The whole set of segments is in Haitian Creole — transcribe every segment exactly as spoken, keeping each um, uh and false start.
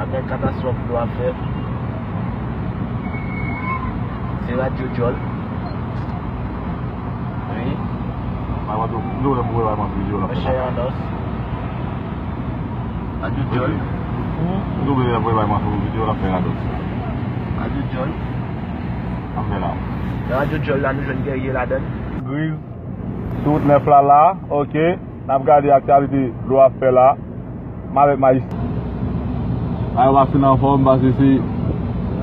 Apre katastwòf dlo ap fè, se radyo djòl. Wi. Mwen wè tou, nou wè mwen wè mwen videyo la. Monchè Anos. Radyo djòl. Nou wè mwen wè mwen videyo la fè radòt. Radyo djòl. An fè la. Nan radyo djòl la, nou jwenn Guerrier ladann. Griz. Tout nèf la la, oke. N ap gade aktyalite dlo ap fè la. M avèk Maestro. Bagay yo pa fin anfòm, paske se,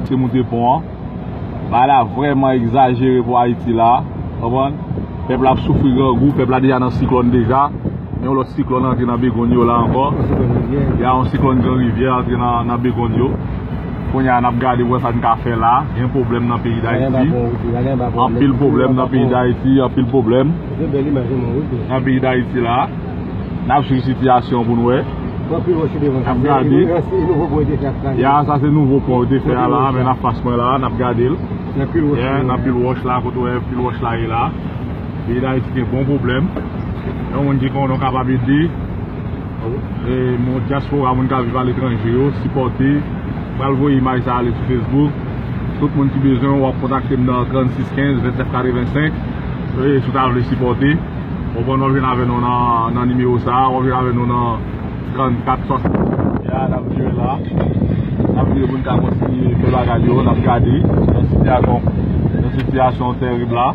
se moute pon an. Bagay la vrèman egzajere pou Ayiti la. Konprann? Pèp la ap soufri grangou, pèp la deja nan siklòn deja. Gen yon lòt siklòn antre nan begonn yo la ankò. Yon siklòn Gran Rivyè. Yon siklòn Gran Rivyè antre nan, nan begonn yo. Kounye a, n ap gade pou wè sa n ka fè la. Gen pwoblèm nan peyi Dayiti. Anpil pwoblèm nan peyi Dayiti, anpil pwoblèm nan peyi Dayiti la. N ap swiv sitiyasyon pou n wè. N ap gade. Ya, sa se nouvo pon yo te fè a la, men n ap fas mwen la, n ap gade l. Nan pil wòch la, kote w wè pil wòch la ye la. Peyi Dayiti gen bon pwoblèm. Yon moun ki konnen w kapab ede. E, moun dyaspora, moun k ap viv aletranje yo, sipòte. Pral voye imaj sa ale sou Facebook. Tout moun ki bezwen, w ap kontakte m nan trannsis kenz, vennsenk katrevensenk. E, si w ta vle sipòte, w konprann, w ap jwenn avè nou nan, nan nimewo sa a, w ap jwenn avè nou nan trannkat swasannde. Ya, n ap vire la. N ap vire pou n ka kontinye fè bagay yo, n ap gade nan sitiyasyon, nan sitiyasyon tèrib la.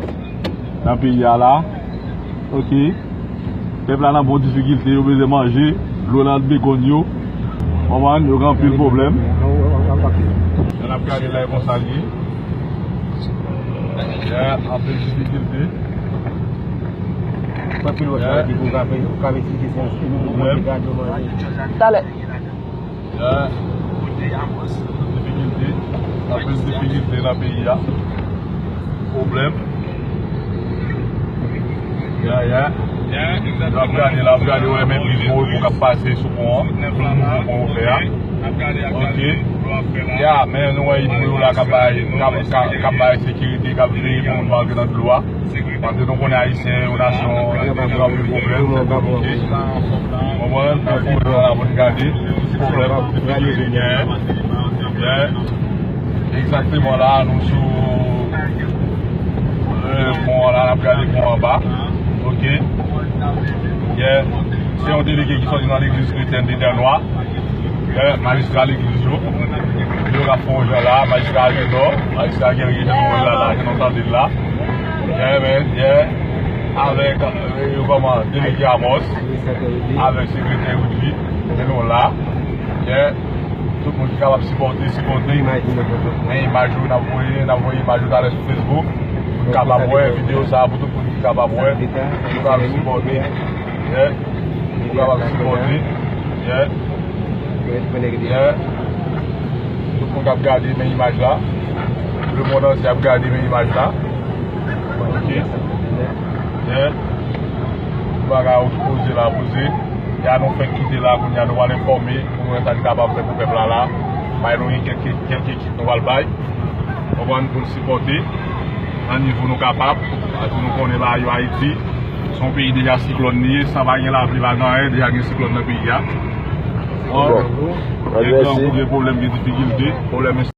Nan peyi a la. Oke. Pèp la nan bon difikilte, yo bezwen manje, dlo nan begonn yo. Konprann, yo gen anpil pwoblèm. Jan n ap gade la, e konsa l ye. Ya, anpil difikilte. Anpil wòch la ki pou ka fè, pou ka fè si se yon pwoblèm. Talè. Ya, difikilte, anpil difikilte nan peyi a. Pwoblèm. Ya, ya. N ap gade la, n ap gade, wè, men plis moun k ap pase sou pon an, sou nouvo pon yo fè a. Oke. Ya, men nou wè, pou yo la k ap bay, k ap, k ap, k ap bay sekirite, k ap veye pou moun pa antre nan dlo a. Paske nou konnen Ayisyen, yon nasyon, gen anpil pwoblèm, se konplike. Konprann? Fòk nou la pou n gade pwoblèm, difikilte ki genyen. Yeah. Egzakteman la, nou sou, euh, pon an la, n ap gade pon anba. Oke. Yeah. Se yon delege ki sòti nan legliz kretyèn de Dènwa. Eh, majistra legliz yo. Yo k ap fè yon jan la, majistra Ajenò, majistra Guerrier, jan nou wè l la, la, jan nou tande l la. Yeah, man, yeah. Avèk, eh, yo kòman, delege Amos, avèk sekretè Rudy, men nou la. Yeah. Tout moun ki kapab sipòte, sipòte. Men imaj yo, n ap voye, n ap voye imaj yo talè sou Facebook. Pou n kapab wè videyo sa a, pou tout moun ki kapab wè. Pou kapab sipòte. Yeah. Pou kapab sipòte. Yeah. Yeah. Tout moun k ap gade, men imaj la. Lemonn antye ap gade, men imaj la. Ok. Yeah. Bagay yo ki poze la, poze. Ya nou fèk kite la, kounye a nou pral enfòme, pou nou wè sa n kapab fè pou pèp la la. Bay nou kèk, kèk ekip nou pral bay. Konprann, pou n sipòte nan nivo nou kapab. Paske nou konnen bagay yo Ayiti, se yon peyi deja siklòn li ye, san pa gen lapli, pa gen anyen, deja gen siklòn nan peyi a. Bon, gen grangou, gen pwoblèm, gen difikilte, pwoblèm